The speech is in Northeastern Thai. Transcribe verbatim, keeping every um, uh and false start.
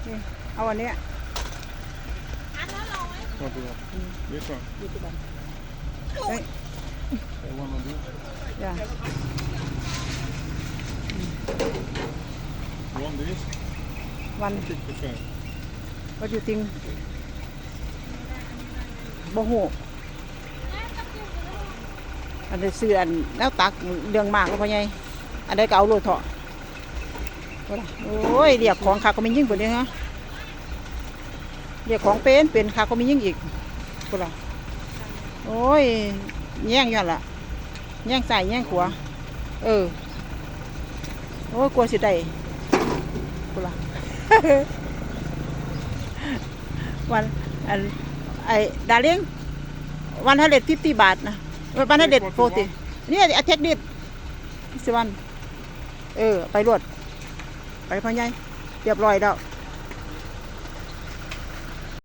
นี่ เอาอันเนี้ย What do you want? This one. เอ้ย I want this. Yeah. You want this? One. Fifty percent. What do you think? บ่ฮู้ อันนี้ซื้ออันแนวตักเรื่องมากก็พ่อใหญ่ อันใดก็เอาโลดเถาะ โอ้ย เรียกของคักก็มียิ่งกว่านี้ฮะ เรียกของเป็น เป็นคักก็มียิ่งอีก พุ้นล่ะ โอ้ย แย่งย้อนล่ะ แย่งซ้ายแย่งขวา เออ โอ้ย กลัวสิได้ พุ้นล่ะ วัน อัน ไอ้ darling one hundred fifty บาทนะ one hundred forty นี่ I take this one เออ ไปโลด ไปพ่อใหญ่ เรียบร้อยแล้ว